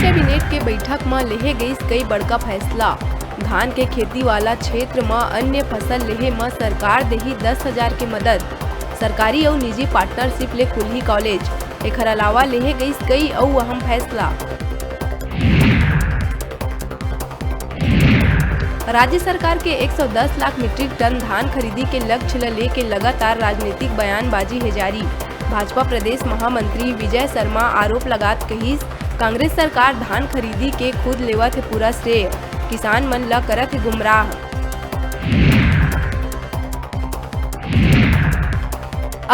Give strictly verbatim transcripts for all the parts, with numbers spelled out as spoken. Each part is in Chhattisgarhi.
कैबिनेट के बैठक म लेहे गइस कई बड़का फैसला। धान के खेती वाला क्षेत्र म अन्य फसल लेहे म सरकार देही दस हजार के मदद। सरकारी अउ निजी पार्टनरशिप ले खुलही कॉलेज। एखर अलावा लेहे गइस कई अउ अहम फैसला। राज्य सरकार के एक सौ दस लाख मीट्रिक टन धान खरीदी के लक्ष्य ल लेके लगातार राजनीतिक बयानबाजी हे जारी। भाजपा प्रदेश महामंत्री विजय शर्मा आरोप लगात कहिस, कांग्रेस सरकार धान खरीदी के खुद लेवत हे पूरा श्रेय, किसान मन ल करत हे गुमराह।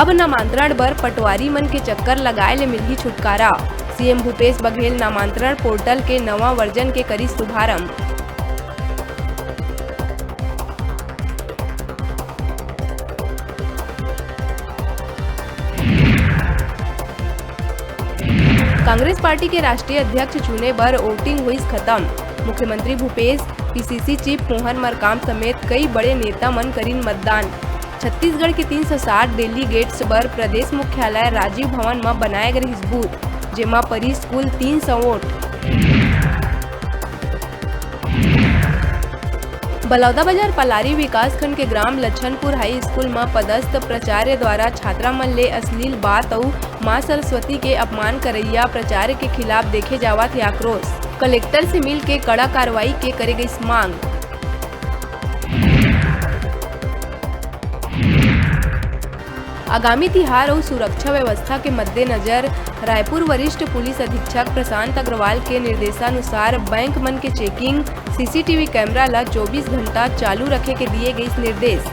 अब नामांतरण बर पटवारी मन के चक्कर लगाए ले मिलही छुटकारा। सीएम भूपेश बघेल नामांतरण पोर्टल के नवा वर्जन के करिस शुभारंभ। कांग्रेस पार्टी के राष्ट्रीय अध्यक्ष चुने बर वोटिंग होइस खत्म। मुख्यमंत्री भूपेश, पीसीसी चीफ मोहन मरकाम समेत कई बड़े नेता मन करिन मतदान। छत्तीसगढ़ के तीन सौ साठ डेलीगेट्स बर प्रदेश मुख्यालय राजीव भवन म बनाए गे रिहिस बूथ, जेमा परिस कुल तीन सौ वोट। बलौदाबाजार पलारी विकासखंड के ग्राम लछनपुर हाई स्कूल म पदस्थ प्राचार्य द्वारा छात्रा मन ले अश्लील बात अउ मां सरस्वती के अपमान करइया प्राचार्य के खिलाफ देखे जावत हे आक्रोश। कलेक्टर से मिल के कड़ा कार्रवाई के करे गइस मांग। आगामी तिहार अउ सुरक्षा व्यवस्था के मद्देनजर रायपुर वरिष्ठ पुलिस अधीक्षक प्रशांत अग्रवाल के निर्देशानुसार बैंक मन के चेकिंग, सीसीटीवी कैमरा ल चौबीस घंटा चालू रखे के दिए गइस निर्देश।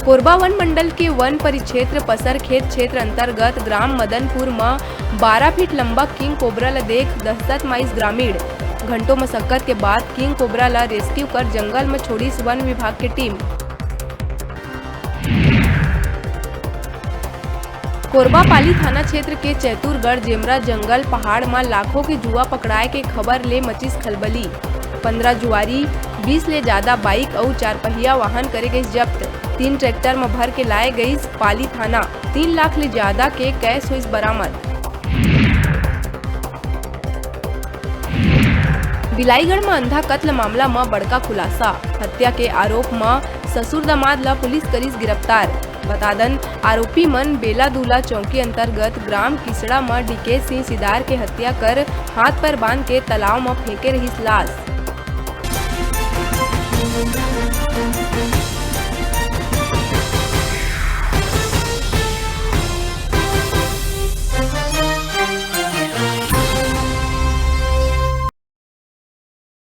कोरबा वन मंडल के वन परिक्षेत्र पसरखेत क्षेत्र अंतर्गत ग्राम मदनपुर म बारह फीट लंबा किंग कोबरा ल देख दहशत माइस ग्रामीण। घंटों मशक्कत के बाद किंग कोबरा ल रेस्क्यू कर जंगल म छोड़िस वन विभाग के टीम। कोरबा पाली थाना क्षेत्र के चैतुरगढ़ जेमरा जंगल पहाड़ म लाखों के जुआ पकड़ाए के खबर ले मचिस खलबली। पंद्रह जुआरी, बीस ले ज्यादा बाइक अउ चारपहिया वाहन करे गइस जब्त। तीन ट्रैक्टर म भर के लाए गइस पाली थाना। तीन लाख ले ज्यादा के कैश होइस बरामद। बिलाईगढ़ म अंधा कत्ल मामला म बड़का खुलासा। हत्या के आरोप म ससुर दमाद ल पुलिस करिस गिरफ्तार। बता दन, आरोपी मन बेलादूला चौकी अंतर्गत ग्राम किसड़ा म डीके सिंह सिदार के हत्या कर हाथ पैर बांध के तालाब म फेंके रहिस लाश।